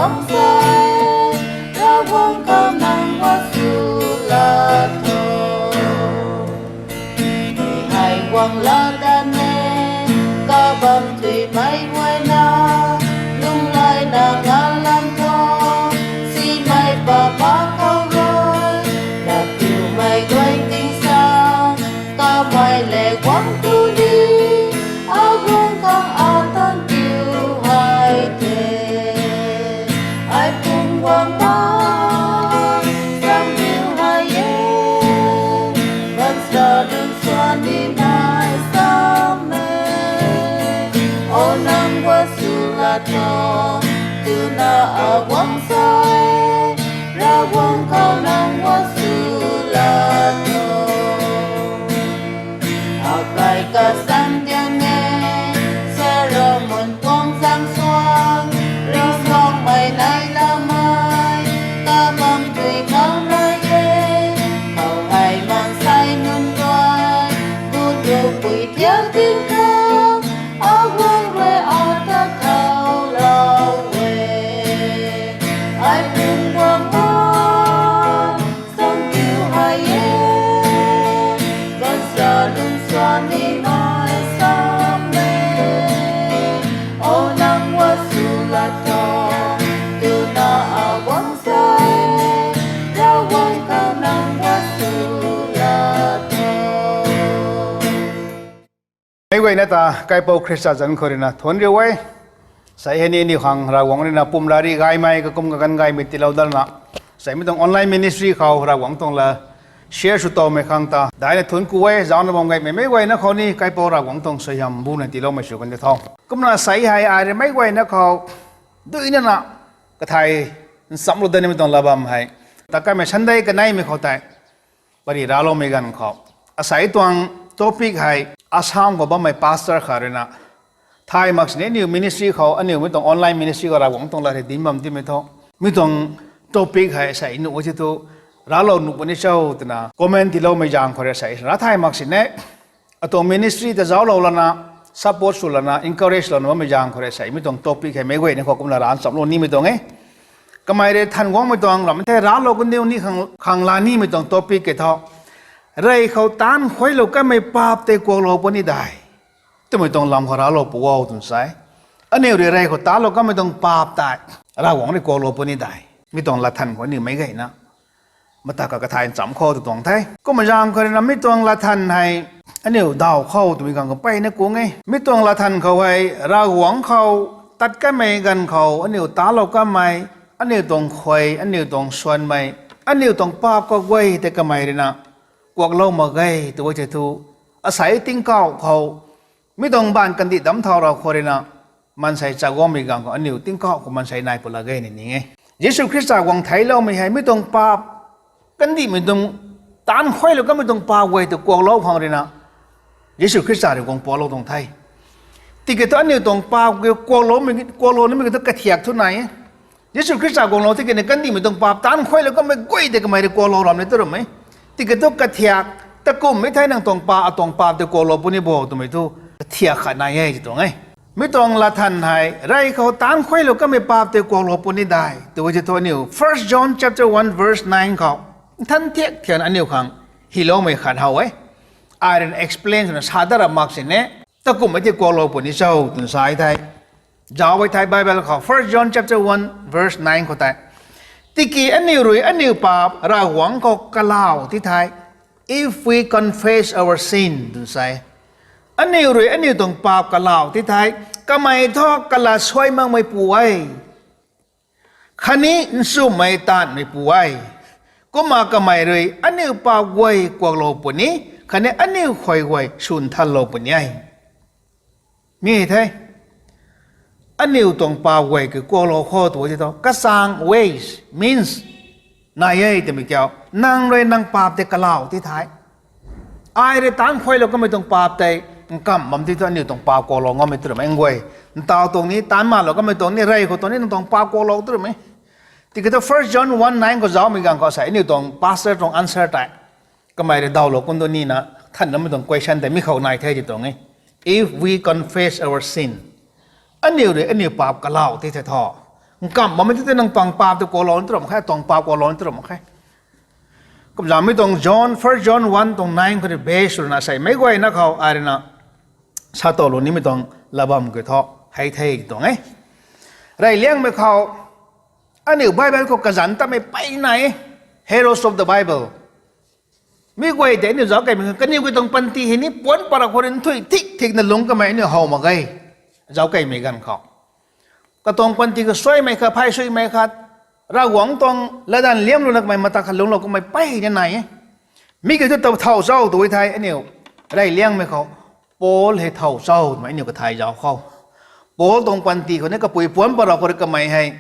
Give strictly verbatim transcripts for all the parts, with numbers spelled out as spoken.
Bam sa, Ravguangc khou nang guang sw la tho. Hei guang la dan e, kabam tuimei guayna, lunglaina ngalam tho, simei papa khou rui, latpiumei guay tingsaeng, kamei le guang tu di, aguang khang atan piu hei te. Ai pum guang ma, sam piu hei e, bansra dun swan ni nai sam e. O nang guang sw la tho, twna aguang sa e, Ravguangc khou nang guang sw la tho. Akai kasan diang e, Solomon tuang zaeng suang, ringcsuangmei nai lamei, kabam tui khou nai e, khou hei maansei nunc guay, gut tu pui thiak ding khou, aguang rui ata thau lou e. Ai pum guang ma, sam piu hei e, bansra dun swan ni nai sam e. O nang guang sw la tho, twna aguang sa e, Ravguangc khou nang guang sw la tho. Meic guayna ta kaipouc Khrista zanc khou ruina thuanc riu e. Sei hei ni aniu khang Ravguangc ruina pum rari gaymei, kakum kaganv gaymei tiilou datna, sei mi tuang online ministry khou Ravguangc tuang la share sw towmei khang ta daina thuanc ku e. Zauna bam gaymei meic guayna khou ni kaipouc Ravguangc tuang suaihiam buna tiiloumei sw kan di tho. Kumna sei hei ai rui meic guayna khou duina na kathai nchamlou dat nimei tuang lat bam hei, ta kamei Sunday kaneimei khou tei pary racloumei ganv khou, asei tuang topic hei Assam khou bammei pastor khat ruina, thay mak sini aniu ministry khou, aniu mi tuang online ministry khou Ravguangc tuang lat hei dinc bam timei tho, mi tuang topic hei asei nuh e ti thu, raclou nuh puni cho twna comment tiiloumei zaeng khou rui asei ra thay mak sini, atuang ministry ta zauclou lana, support sw lana, encourage louna bammei zaeng khou rui asei mi tuang topic hei meic guayna khou kumna ra nchamlou nimei tuang e. Kamei rui than guangmei tuang ram the, raclou kandiu ni khang, khang la nimei tuang topic ke tho, rey khou taanc khuailou kamei paap tei kuaklou puni dai twmei tuang lam khou raclou pu o twna sa e. Aniu rui rey khou taanclou kamei tuang paap tei Ravguangc rui kuaklou puni dai, mi tuang latthan khou aniu meic guayna mata ka kathai ncham khou tu tuang the. Kumna zaeng khou ruina mi tuang latthan hei aniu daw khou twmei khang khou mpeyna kung e. Mi tuang latthan khou hei Ravguangc khou tat kamei ganv khou aniu taanclou kamei, aniu tuang khuay, aniu tuang suanmei, aniu tuang paap kaguay tei kamei ruina kuaklou mak ge tw e ti thu, asei tingkauh khou mi tuang baanv kandih damc thau rau khou ruina maansei chaguangmei ganv khou aniu tingkauh khou maansei nai pw la ge ni ning e. Jisu Khrista guang theicloumei hei mi tuang paap kandihmei tuang taanc khuailou kamei tuang paap guay tei kuaklou khang ruina Jisu Khrista rui guang puaklou tuang the. Tiki thu aniu tuang paap kuaklou, kuaklou nimei ki thu kathiak thu nai e. Jisu Khrista guanglou tiki ni kandihmei tuang paap taanc khuailou kamei guay tei kamei rui kuaklou ram ni tu ram e. Tiki thu kathiak, takumhmei thei nang tuang paap, atuang paap tei kuaklou puni bo twmei thu kathiak khat nai e ti tuang e. Mi tuang latthan hei rey khou taanc khuailou kamei paap tei kuaklou puni dai tw e ti thu aniu First John chapter one verse nine khou nthan thiak thian aniu khang hyloumei khat how e. Ai ruina explain swna sa dat ra mak sini, takumhmei tei kuaklou puni cho twna sa e thei, zauc e thei Bible khou First John chapter one verse nine khou tei, tiki aniu rui aniu paap Ravguangc khou kalau ti thei, if we confess our sin twna sa e, aniu rui aniu tuang paap kalau ti thei, kamei thu kalat suai makmeipu e khatni nchumhmei taanvmeipu e. Kumna kamei rui aniu paap guay kuaklou puni khatni aniu khuay guay swn thanlou puni e. Mi the, aniu tuang paap guay ki kuaklou khou tu ti thu kachang ways, means nai e twmei kiu, nang rui nang paap tei kalau ti thei, ai rui taanc khuailou kamei tuang paap tei nkamh bam ti thu aniu tuang paap kuaklou ngammei tu ramei guay. Ntaw tuang ni, taanc malou kamei tuang ni, rey khou tuang ni nang tuang paap kuaklou tu ramei. Tiki thu First John one nine khou zaucmei ganv khou sei aniu tuang pastor tuang answer tei, kamei rui dawlou kum tu nina, thanmei tuang question tei mi khou nai the ti tuang e. If we confess our sin, aniu rui aniu paap kalau ti thei thu, Nkamh bammei tei nang tuang paap tei kuaklou ni tw ram khe, tuang paap kuaklou ni tw ram khe. Kumzamei tuang John, First John one tuang nine khou rui base swna sei meic guayna khou ai ruina sa tow lou nimei tuang lat bam kiu thu hei the tuang e. Reyliangmei khou aniu Bible khou kazanc tatmei peyna e, heroes of the Bible. Mi guay tei aniu zauc keymei kaniw ki tuang panty hei ni puanc para khou rui nthuih thik thikna lungc kamei aniu how mak ge. Zauc keymei ganv khou katuang panty khou suaimei khat, phey suimei khat, Ravguangc tuang latdanv liamlouna kamei mata khat lungclou kamei peyna nai e. Mi kiu thu thow cho tw e thei aniu reyliangmei khou Paul hei thow cho twmei aniu kathay zauc khou, Paul tuang panty khou ni kapui puanc para khou rui kamei hei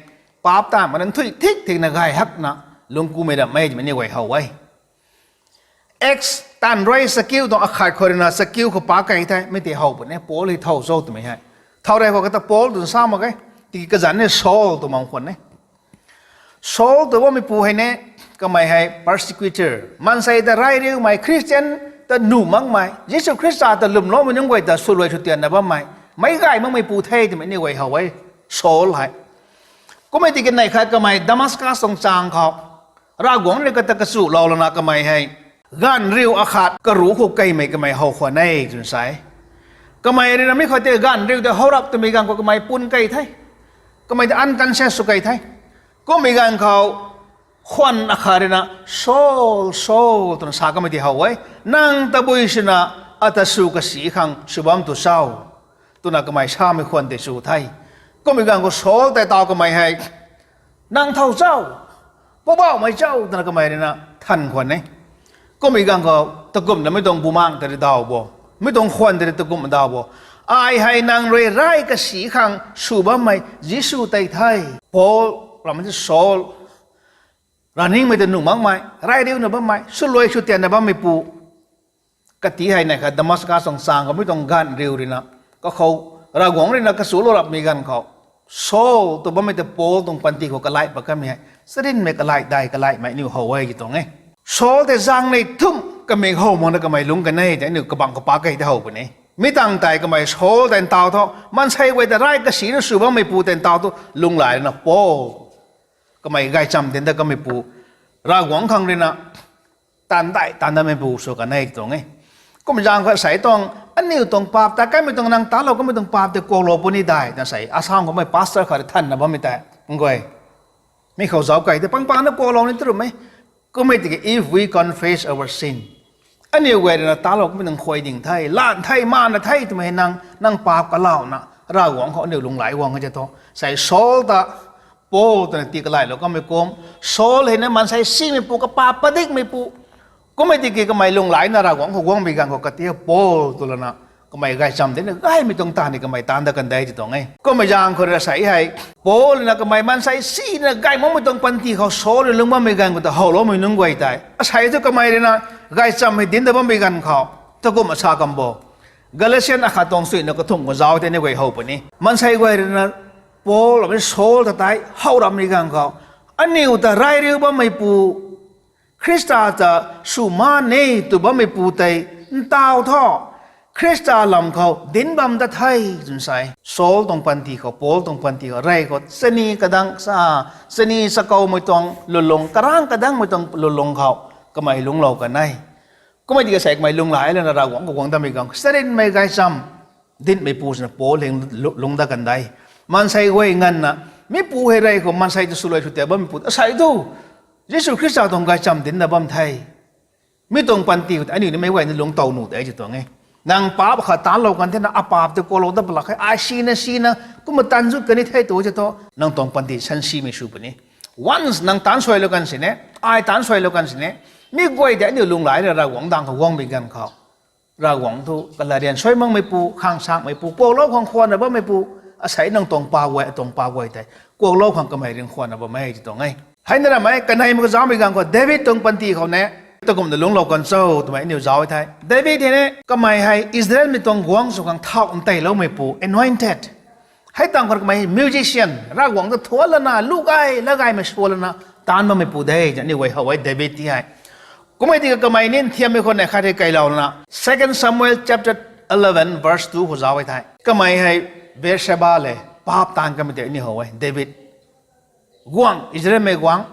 paap ta mana nthuih thik thikna gay hakna lungc kumei rammei twmei aniu guay how e. Acts taanv rui chakiu tuang akhat khou ruina chakiu khou pa key the, mi tei how puni Paul hei thow cho twmei hei. Thow rey khou kata Paul twna sa mak ge, tiki kazanc ni Saul tw mak khwan e. Saul tw bammeipu hei ni kamei hei persecutor, maansei ta reyriumei, Khristian ta nuh makmei, Jisu Khrista ta lwmloumei nunc guay ta swluai sw tianna bammei, meic gay makmeipu the twmei aniu guay how e, Saul hei. Kummei tiki neih khat kamei Damascus tuang chang khou Ravguangc rui kata kachuhlou lana kamei hei gaanvriu akhat karuh khou keymei kamei how khwan e twna sa e. Kamei ruina mi khou tei gaanvriu tei how rap twmei ganv khou kamei pun key the. Kamei ta unconscious sw key the. Kummei ganv khou khwan akhat ruina, Saul, Saul, twna sa kamei tei how e. Nang tabui swna ata sw kasi khang sw bam tu cho? Twna kamei samei khwan tei sw the. Kummei ganv khou Saul tei taw kamei hei, Nang thow cho? Poubauhmei cho? Twna kamei ruina than khwan e. Kummei ganv khou takumhna mi tuang bumaengc tei rui daw bo, mi tuang khwan tei rui takumh daw bo, Ai hei nang rui rey kasi khang sw bammei Jisu tei the. Paul, rammei Saul, ravningmei ta nuh makmei, reyriuna bammei, swluai sw tianna bammeipu, kati hei neih khat Damascus tuang chang khou mi tuang gaanvriu ruina, kakhou Ravguangc ruina kachuhlou rapmei ganv khou, Saul tw bammei ta Paul tuang panty khou kalai pat kamei hei charynmei kalai dai kalaimei aniu how e ki tuang e. Saul tei zaeng nei thumh kamei how makna kamei lungc kan e tei aniu kabangc khou pa key tei how puni. Mi tangv tei kamei Saul tei ntaw thu maansei guay ta rey kasi na sw bammeipu tei ntaw thu lunghlaic ruina Paul kamei gaychamv dinc dat kameipu, Ravguangc khang ruina taanv dai taanv datmeipu sw kan e tuang e. Kum zaeng khou sei tuang aniu tuang paap ta kaimei tuang nang taanclou kamei tuang paap tei kuaklou puni dai twna sei Assam khoumei pastor khat rui thanna bammei tei, nguay, mi khou zauc key tei pangpangna kuaklou ni tw ram e. Kummei tiki if we confess our sin, aniu guay ruina taanclou kamei nang khuay ding the, lan the, mana the twmei hei nang, nang paap kalouna Ravguangc khou aniu lunghlaic guang e tei thu sei Saul ta Paul twna tii kalailou kamei kum, Saul hei na maansei simeipu, kapaap padikmeipu, kummei tiki kamei lunghlaic na Ravguangc khou guangmei ganv khou kati Paul tw lana kamei gaychamv dinc na gaymei tuang taanv ni kamei taanc dat kan de ti tuang e. Kummei zaeng khou rui sei hei Paul na kamei maansei sina gay makmei tuang panty khou Saul rui lungc bammei ganv khou ta howloumei nunc guay tei asei thu kamei ruina gaychamv hei dinc dat bammei ganv khou takumh asa kam bo. Galatian akhat tuang suina kathumh khou zauc tei aniu guay how puni. Maansei guay ruina Paul amei Saul ta tei how rapmei ganv khou, aniu ta reyriu bammeipu, Khrista ta sw ma ne tw bammeipu tei ntaw thu Khrista lam khou dinc bam dat the twna sa e. Saul tuang panty khou, Paul tuang panty khou rey khou chani kadang sa, chani chakoumei tuang lwnlung, karang kadangmei tuang lwnlung khou kamei lungclou kan e. Kummei tiki sei kamei lunghlaic lana Ravguangc khou guang datmei ganv khou charynmei gaychamv dinhmeipu swna Paul hei lungc dat kan de. Maansei guay nganvna mipu hei rey khou maansei ta swluai sw tian bammeipu asei thu Jisu Khrista tuang gaychamv dinc na bam the. Mi tuang panty khou tei aniu ni meic guay ni lungc tow nuh de ti tuang e. Nang paap khat taanclou kan thena, apaap tei kuaklou dat palak khe, ai sina sina kumna taanv zut kan ni the tu ti thu nang tuang panty sansimei sw puni. Once nang taanc suailou kan sini, ai taanc suailou kan sini, mi guay tei aniu lunghlaic na Ravguangc dang khou guangmei ganv khou, Ravguangc thu kalarian suai makmeipu, khang sakmeipu, kuaklou khang khwanna bammeipu, asei nang tuang paap guay, atuang paap guay tei kuaklou khang kamei ringh khwanna bam e ti tuang e. Hei na ramei kaneimei kazauhmei ganv khou David tuang panty khou ni takumna lungclou kan cho twmei aniu zauc e the. David hei ni kamei hei Israelmei tuang guangc sw khang thau nteiloumeipu, anointed. Hei tang khou kamei musician, Ravguangc ta thuan lana, lu gay, lat gaymei sw lana taanc bammeipu de, aniu guay how e David ti hei. Kummei tiki kamei ni nthiammei khou neih khat hei keylouna, Second Samuel chapter eleven verse two khou zauc e the. Kamei hei Bathsheba le paap taanv kamei tei aniu how e, David. guangc, Israelmei guangc,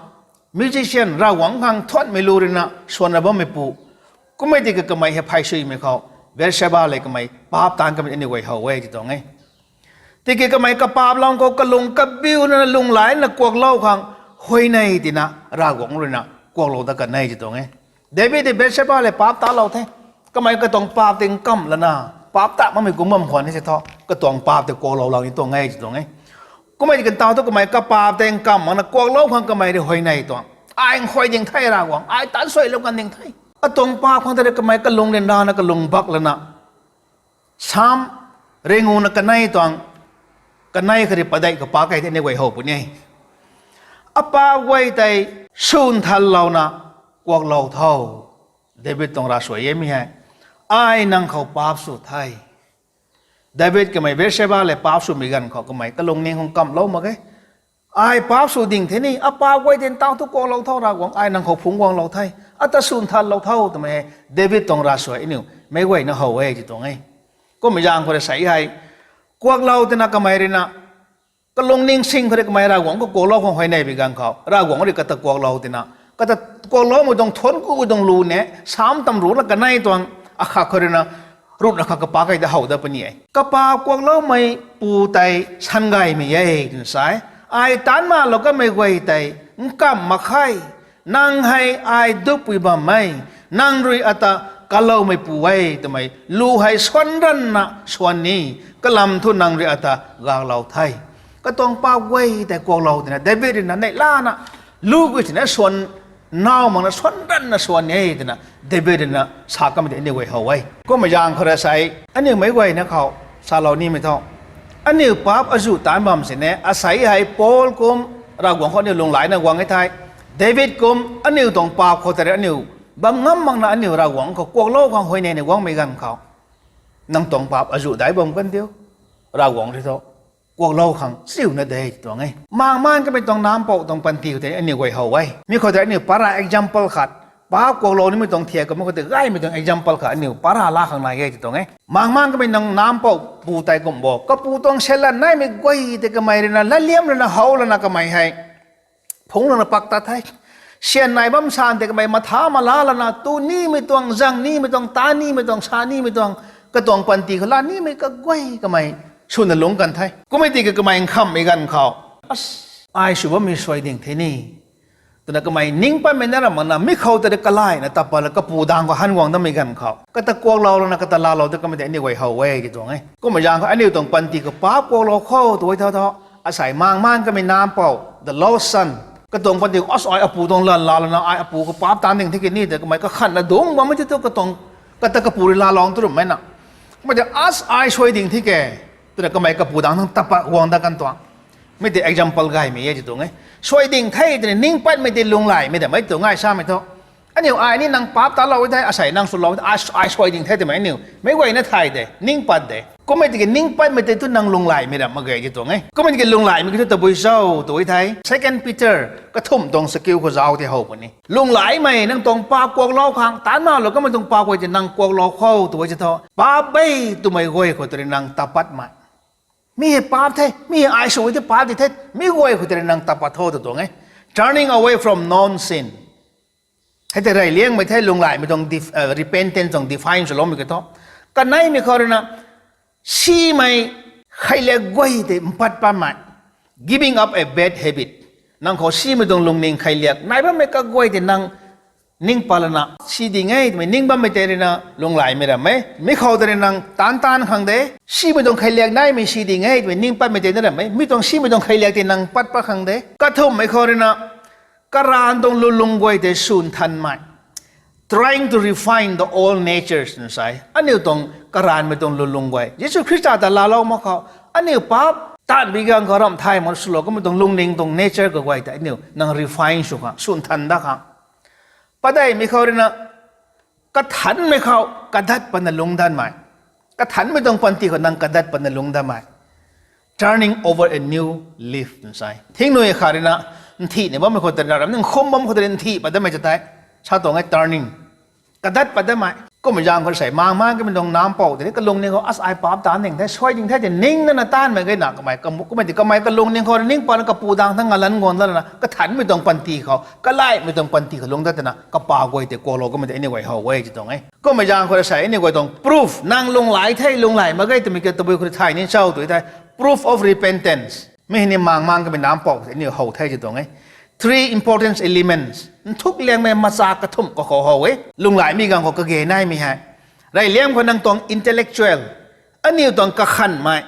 musician, Ravguangc khang thuanmei lu ruina swanna bammeipu. Kummei tiki kamei hei pheysuimei khou Bathsheba le kamei paap taanc kamei aniu guay how e ti tuang e. Tiki kamei kapaap lang khou kalung kabiuna lunglaina kuaklou khang huayney tina Ravguangc ruina kuaklou dat kan e ti tuang e. David tei Bathsheba le paap talou the. Kamei katuang paap tei nkamh lana, paap ta makmei kum bam khwan ni se thu, katuang paap tei kuaklou lang ni tuang e ti tuang e. Kummei ti kan tau thu kamei kapaap tei nkamh makna kuaklou khang kamei rui huayney tuang. Ai nkhuay ding the Ravguangc, ai taanc suailou kan ding the. Atuang paap khang tei kamei kalung ryanrana kalung bak lana, Sam ringuna kanei tuang, kanei kha rui padeih kapac kei tei aniu guay how puni. Apaap guay tei swn thanlouna kuaklou tho. David tuang ravsuai e mi hei. Ai nang khou paap sw the. David kamei Bathsheba le paap swmei ganv khou kamei kalungning khang kamhlou mak e. Ai paap sw ding the ni, apaap guay tei ntau thu kuaklou tho Ravguangc, ai nang khou phungc guanglou the. Ata swn thanlou tho twmei hei David tuang ravsuai aniu meic guayna how e ti tuang e. Kummei zaeng khou rui sei hei, kuaklou tina kamei ruina, kalungning sing khou rui kamei Ravguangc khou kuaklou khang huayney bi ganv khou, Ravguangc rui kata kuaklou tina, kata kuakloumei tuang thuanc ku tuang lu ne, Sam tam ruhna kanei tuang, akhat khou ruina, ruhna kha kapac kei ta how dat puni e. Kapaap kuakloumei pu tei sangaymei e twna sa e. Ai taanc malou kanmei guay tei nkamh mak khe. Nang hei ai duppui bam e, nang rui ata kaloumeipu e twmei lu hei swan ranna swan ni, kalam thu nang rui ata gaklou the. Katuang paap guay tei kuaklou tina David ruina neihlana, lu gui tina swan, naw makna swan ranna swan e twna David ruina sa kamei tei aniu guay how e. Kummei zaeng khou rui sei, aniu meic guayna khou salou nimei thu, aniu paap azuh taanc bam sini, asei hei Paul kum, Ravguangc khou aniu lunglaina guang e thei, David kum aniu tuang paap khou tei aniu bam ngam makna aniu Ravguangc khou kuaklou khang huayneyna guangmei ganv khou, nang tuang paap azuh daic bam kan diu, Ravguangc rui thu kuaklou khang chiuna de ti tuang e. Maengmaan kamei tuang nampouh tuang panty khou tei aniu guay how e. Mi khou tei aniu para example khat, paap kuaklou nimei tuang thiak kamei khou tei gaymei tuang example khat aniu para laa khang nai e ti tuang e. Maengmaan kamei nang nampouh pu tei kum bo, kapu tuang syan lat naimei guay tei kamei ruina latliam lana how lana kamei hei phungc lana pak tat the. Syan nai bam san tei kamei matha mala lana tu nimei tuang, zang nimei tuang, ta nimei tuang, sa nimei tuang, katuang panty khou laa nimei kaguay kamei swna lungc kan the. Kummei tiki kamei nkhamhmei ganv khou, as, ai sw bammei suai ding the ni twna kamei ning patmei na ram makna mi khou tei kalayna tat pat la kapu daeng khou han guang datmei ganv khou, kata kuaklou lana kata laalou ta kamei tei aniu guay how e ti tuang e. Kummei zaeng khou aniu tuang panty khou paap kuaklou khou tu e tho tho, asei maengmaan kamei nampouh, the lost son, katuang panty khou as ai apu tuang lan laa lana ai apu khou paap taanc ding the ke ni tei kamei kakhanna dungc bammei tei thu katuang, kata kapu rui laalou tu rummei na, kummei tei as ai suai ding the ke twna kamei kapu daeng thang tat pat guang dat kan tuang. Mi tei example gaymei e ti tuang e. Suai ding the twna ning patmei tei lunglaymei dammei tuang e samei thu, aniu ai ni nang paap talou e thei, asei nang swlou e thei, ai, ai suai ding the twmei aniu meic guayna thay de, ning pat de. Kummei tiki ning patmei tei thu nang lunglaymei ram mak ge ti tuang e. Kummei tiki lunglaymei ki thu tabui cho tu e thei, Second Peter kathumh tuang chakiu khou zauc tei how puni. Lunglaymei nang tuang paap kuaklou khang, taanc malou kanmei tuang paap guay tei nang kuaklou khou tu e ti thu, paap e twmei guay khou tei rui nang tat patmei. Mi hei paap the, mi hei ai sw e tei paap di the, mi guay khou tei rui nang tat pat tho tu tuang e. Turning away from known sin. Hei tei reyliangmei the lunglaymei tuang def-, uh, repentance tuang define swloumei ki thu, kaneimei khou ruina, simei kheiliak guay tei mpat patmei. Giving up a bad habit. Nang khou simei tuang lungning kheiliak nai bammei kaguay tei nang ning pat lana si ding e twmei ning bammei tei ruina lunglaymei ram e. Mi khou tei rui nang taanc taanc khang de. Simei tuang kheiliak naimei si ding e twmei ning patmei tei na ram e. Mi tuang simei tuang kheiliak tei nang pat pat khang de. Kathumhmei khou ruina, karaanv tuang lulung guay tei swn thanmei. Trying to refine the old natures na sa e. Aniu tuang karaanvmei tuang lulung guay, Jisu Khrista ta laalou mak khou, aniu paap taanv bi ganv khou ramh thay mak swlou kanmei tuang lungning tuang nature kaguay tei aniu nang refine sw khang, swn than dat khang. Padeihmei khou ruina, kathanmei khou kadat patna lungc danmei. Kathanmei tuang panty khou nang kadat patna lungc danmei. Turning over a new leaf na sa e. Thingnui khat ruina, nthih ni bammei khou tei na ram, nkhum bam khou tei nthih pat datmei ta tei, sa tuang e turning. Kadat pat datmei. Kummei zaeng khou sei, mang mang kamei tuang nampou tei ni kalungning khou, as ai paap ta ning the, suai ding the, tei ning nana taanvmei gayna kamei, kummei tei kamei kalungning khou ning patna kapu daeng thangc ngalan guang dana kathanmei tuang panty khou, kalaihmei tuang panty khou lungc dat twna kapaap guay tei kuaklou kamei tei aniu guay how e ti tuang e. Kummei zaeng khou sei, aniu guay tuang proof, nang lunghlaic the, lunghlaic mak ge twmei ka tabui khou thay ni cho tu thei, proof of repentance. Mi hei ni mang mang kamei nampou tei aniu how the ti tuang e. Three important elements. Nthuk liangmei macha kathumh kakhou how e. Lunghlaicmei ganv khou kage naimei hei. Reyliam khou nang tuang intellectual, aniu tuang kakhanhmei,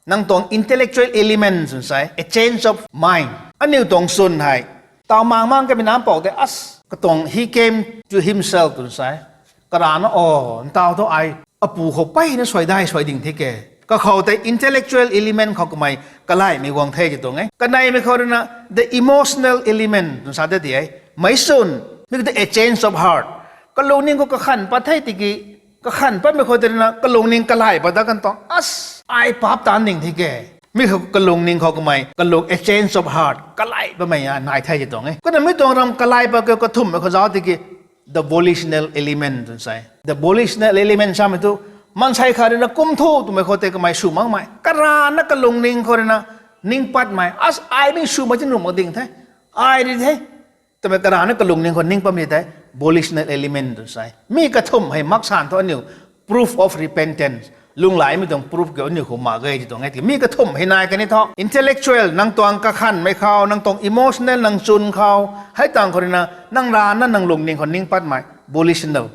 nang tuang intellectual element twna sa e, a change of mind. Aniu tuang chwn hei, taw mang mang kamei nampou tei as katuang he came to himself twna sa e. Karana o, ntaw thu ai apu khou peyna suai dai suai ding the ke. Kakhou tei intellectual element khou kamei kalaihmei guang the ti tuang e. Kaneimei khou ruina the emotional element twna sa de di e. Meic chwn, mi khou tei a change of heart. Kalungning khou kakhan pat the tiki, kakhan patmei khou tei ruina kalungning kalaih pat dat kan tuang, as ai paap ta ning the ke. Mi khou kalungning khou kamei, kalung a change of heart, kalaih patmei a nai the ti tuang e. Kumna mi tuang ram kalaih pat khou kathumhmei khou zauc tiki, the volitional element twna sa e. The volitional element samei thu, maansei khat ruina kum thu twmei khou tei kamei sw makmei, karana kalungning khou ruina ning patmei, as ai ni sw mak ti nuh mak ding the, ai ri the twmei karana kalungning khou ning patmei tei volitional element twna sa e. Mi kathumh hei mak san thu aniu proof of repentance, lunghlaicmei tuang proof kiu aniu khou mak ge ti tuang e. Mi kathumh hei nai kani thu, intellectual, nang tuang kakhanhmei khou, nang tuang emotional, nang chwn khou, hei tang khou ruina nang rana nang lungning khou ning patmei, volitional.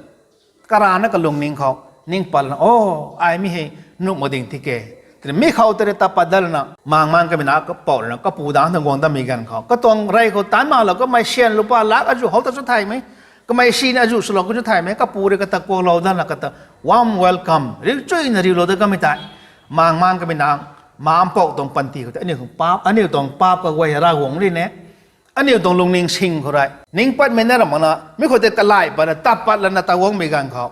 Karana kalungning khou ning pat lana, o, ai mi hei nuh mak ding the ke. Tei mi khou tei rui tat pat dat lana, mang mang kamei na kapou ruina kapu daeng thangc guang datmei ganv khou, katuang rey khou taanc malou kamei syan lupa lak azuh how ta chu thaymei, kamei sini azuh swlou khou chu thaymei, kapu rui kata kuaklou datna kata warm welcome, riu chuyna riulou dat kamei tei, mang mang kamei na, nampou tuang panty khou tei aniu tuang paap, aniu tuang paap kaguay Ravguangc rui ni aniu tuang lungning sing khou rui ning patmei na ram makna, mi khou tei kalaih patna, tat pat lana ta guangmei ganv khou,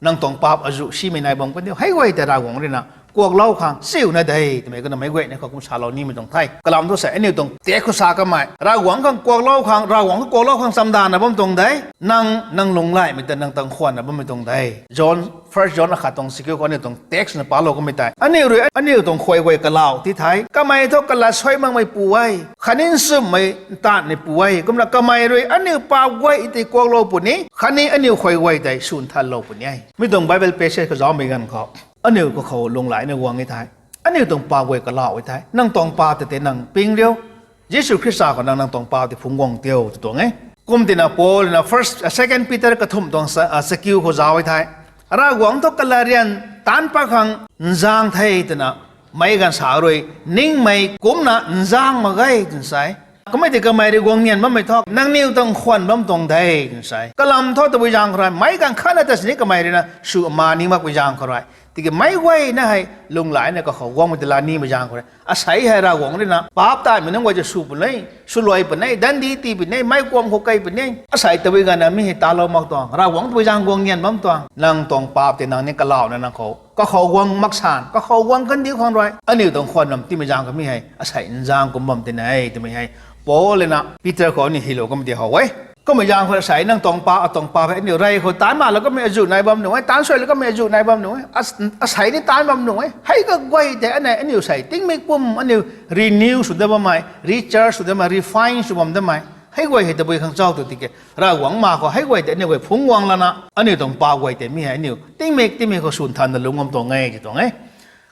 nang tuang paap azuh simei nai bam kandiu, hei guay tei Ravguangc ruina kuaklou khang chiuna de twmei kumna meic guayna khou kum salou nimei tuang the. Kalam thu sei, aniu tuang text khou sa kamei, Ravguangc khang kuaklou khang, Ravguangc khang kuaklou khang chamdanvna bam tuang de. Nang, nang lunghlaicmei ta nang tuang khwanna bammei tuang de. John, First John akhat tuang sikiu khou aniu tuang text na palou kamei tei, aniu rui aniu tuang khuay guay kalau ti the. Kamei thu kalat suai makmei pu e, khatni nchumhmei ntaanvmei pu e. Kumna kamei rui aniu paap guay tei kuaklou puni, khatni aniu khuay guay tei swn thanlou puni e. Mi tuang Bible passage khou zaumei ganv khou, aniu kakhou lunghlaicna guang e the. Aniu tuang paap guay kalau e the. Nang tuang paap tei tei nang ping riu. Jisu Khrista khou nang, nang tuang paap tei phungc guang tiu ti tuang e. Kum tina Paul na First, Second Peter kathumh tuang sa, sakiu khou zauc e the. Ravguangc thu kalarian taanc pat khang nzaeng the twna meic ganv sa rui ningmei kumcna nzaeng mak ge twna sa e. Kummei tei kamei rui guang nian bammei thu nangniw tuang khwan bam tuang de twna sa e. Kalam thu tabui zaeng khou rui meic ganv khatna ta sini kamei ruina sw ma ni makpui zaeng khou rui, tiki meic guayna hei lunghlaicna kakhou guangmei tei la nimei zaeng khou rui, asei hei Ravguangc ruina paap taanvmei nunc guay ta sw puni, swluai puni, dandi tii puni, meic kuam khou kei puni. Asei tabui ganvna mi hei talou mak tuang, Ravguangc tabui zaeng guang nian bam tuang. Nang tuang paap tei nang ni kalauna nang khou, kakhou guang mak san, kakhou guang kandiu khang rui aniu tuang khwan bam timei zaeng khou mi hei asei nzaeng kum bam tina e twmei hei Paul na Peter khou aniu hylou kamei tei how e. Kummei zaeng khou asei nang tuang paap, atuang paap hei aniu rey khou taanc malou kamei azuh nai bam nuh e, taanc suailou kamei azuh nai bam nuh e, asei ni taanc bam nuh e. Hei kaguay tei aniu sei tingmik pum aniu renew sw dat bammei, recharge sw dat bammei, refine sw bam datmei, hei guay hei tabui khang cho tu tiki, Ravguangc ma khou hei guay tei aniu guay phungc guang lana aniu tuang paap guay tei mi hei aniu tingmik tingmik khou swn thanna lungc bam tuang e ti tuang e.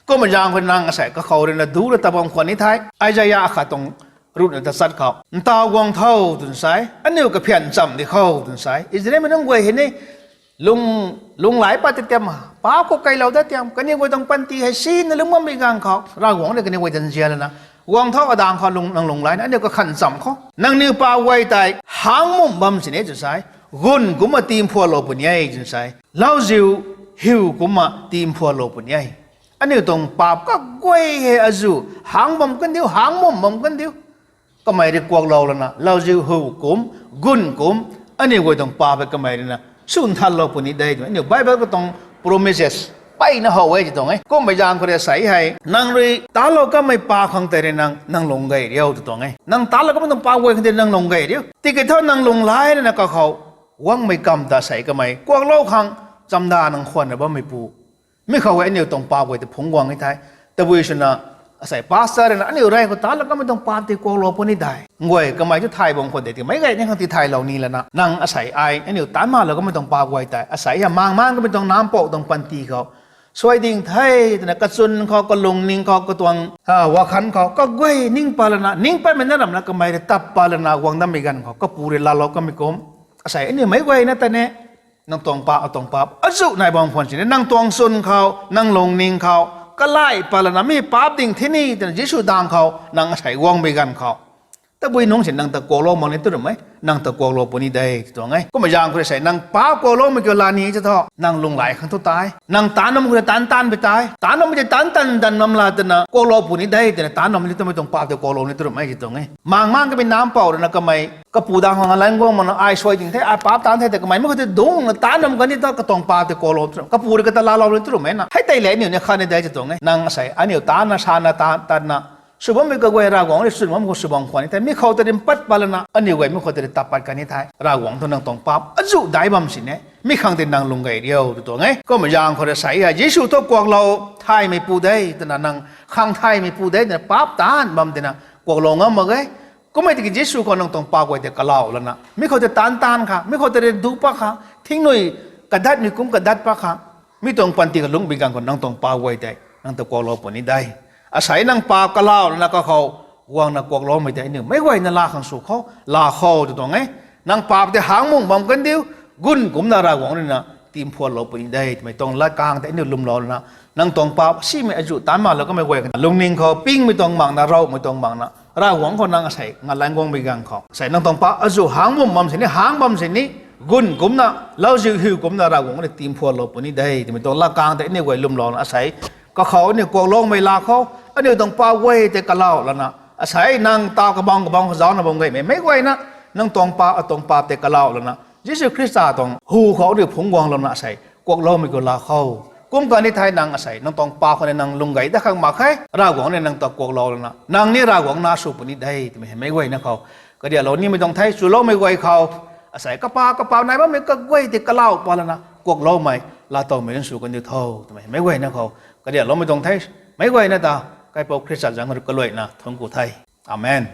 Kummei zaeng khou nang asei kakhou ruina du ra ta bam khwan ni the. Isaiah akhat tuang ruhna tachat khou, ntaw guang tho twna sa e, aniu kaphian chamv di khou twna sa e. Israelmei nunc guay hei ni lung, lunghlaic pat ta tiam, paap khou keilou dat tiam, kaniw guay tuang panty hei sina lungc bammei ganv khou Ravguangc rui kaniw guay ta nzian lana, guang tho adaeng khou lung, nang lunghlaicna aniu kakhan chamv khou, nangniw paap guay tei hangmumh bam sini twna sa e. Gun kumcna timphualou puni e twna sa e. Lauziu hiu kumcna timphualou puni e. Aniu tuang paap kaguay hei azuh hang bam kandiu, hangmumh bam kandiu. Kamei rui kuaklou lana lauziu hiu kum, gun kum, aniu guay tuang paap hei kamei ruina swn thanlou puni de twmei aniu Bible khou tuang promises peyna how e ti tuang e. Kummei zaeng khou rui asei hei nang rui talou kamei paap khang tei rui nang, nang lung gay riu ti tuang e. Nang talou kamei tuang paap guay khang tei nang lung gay riu. Tiki thu nang lunghlaic ruina kakhou guangmei kam ta sei kamei kuaklou khang tamda nang khwanna bammeipu. Mi khou hei aniu tuang paap guay tei phungc guang e the. Tabui swna, asei pastor na aniu rey khou ta la kamei tuang paap tei kuaklou puni de. Nguay kamei tu thay bam khwan de ti meic guay ni khang ti thaylou ni lana. Nang asei ai aniu taanc malou kamei tuang paap guay tei asei a mang mang kamei tuang nampouh tuang panty khou suai ding the twna kachwn khou, kalungning khou, katuang wakhan khou kaguay ning pat lana, ning patmei na ramna kamei rui tap pat lana guang dammei ganv khou kapu rui laalou kamei kum. Asei aniu meic guayna ta ne, nang tuang paap, atuang paap azuh nai bam khwan sini nang tuang chwn khou, nang lungning khou kalai pat lana mi paap ding the ni twna Jisu dang khou nang asei guangmei ganv khou, tabui nungc si nang ta kuaklou mak ni tu rum e, nang ta kuaklou puni de ti tuang e. Kumna zaeng khou rui sei nang paap kuakloumei kiu la ni ti thu nang lunghlaic khang thu tei nang taanc num khou rui taanc taanc pi tei, taanc nummei tei taanc tan tan bam la twna kuaklou puni de twna taanc num ni twmei tuang paap tei kuaklou ni tu rum e ti tuang e. Mang mang kamei nampouh rui na kamei kapu dang khou ngalan guang makna ai suai ding the, ai paap taanc the ta kamei mi khou tei dungcna taanc num kan ni thu katuang paap tei kuaklou tu rum, kapu rui kata laalou ni tu rum e na. Hei tei le aniu ni khat ni de ti tuang e. Nang asei aniu taanc na, sana taanc tatna sw bammei kaguay Ravguangc rui chwn bam khou sw bam khwan ni the. Mi khou ta rim pat pat lana aniu guay mi khou ta ri tap pat kan ni the. Ravguangc thu nang tuang paap azuh dai bam sini mi khang tei nang lung gay riu tu tuang e. Kumna zaeng khou rui sei hei Jisu thu kuaklou thaymeipu de twna nang khang thaymeipu de twna paap taanc bam tina kuaklou ngam mak ge. Kummei tiki Jisu khou nang tuang paap guay tei kalau lana mi khou tei taanc taanc kha, mi khou tei ri duc pat kha, thingnui kadatmei kum kadat pat kha, mi tuang panty kalungcmei ganv khou nang tuang paap guay tei nang ta kuaklou puni de. Asei nang paap kalau lana kakhou guangna kuakloumei tei aniu meic guayna laa khang sw khou, laa khou tu tuang e. Nang paap tei hangmung bam kan diu, gun kumcna Ravguangc rui na timphuanlou puni de twmei tuang latkaeng tei aniu lwmlou lana, nang tuang paap simei azuh taanc malou kamei guay khang lungning khou pingmei tuang makna, ravmei tuang makna Ravguangc khou nang asei ngalan guangmei ganv khou sei nang tuang paap azuh hangmung bam sini, hang bam sini, gun kumcna, lauziu hiu kumcna Ravguangc rui timphuanlou puni de twmei tuang latkaeng tei aniu guay lwmlou lana asei kakhou aniu kuakloumei laa khou aniu tuang paap guay tei kalau lana, asei nang taw kabang kabang khou zaucna bam gaymei meic guayna nang tuang paap, atuang paap tei kalau lana Jisu Khrista tuang hu khou aniu phungc guang louna asei kuakloumei khou laa khou. Kum kani thei nang asei nang tuang paap khou ni nang lung gay dat khang mak khe, Ravguangc ni nang ta kuaklou lana nang ni Ravguangc na sw puni de twmei hei meic guayna khou kariaklou nimei tuang the. Chuloumei guay khou asei kapaap kapaap nai bammei kaguay tei kalau pat lana kuakloumei laatowmei nunc sw kan diu tho twmei hei meic guayna khou kariakloumei tuang the. Meic guayna ta Kaipouc Khrista zanc rui kaluaina thuanc ku the. Amen.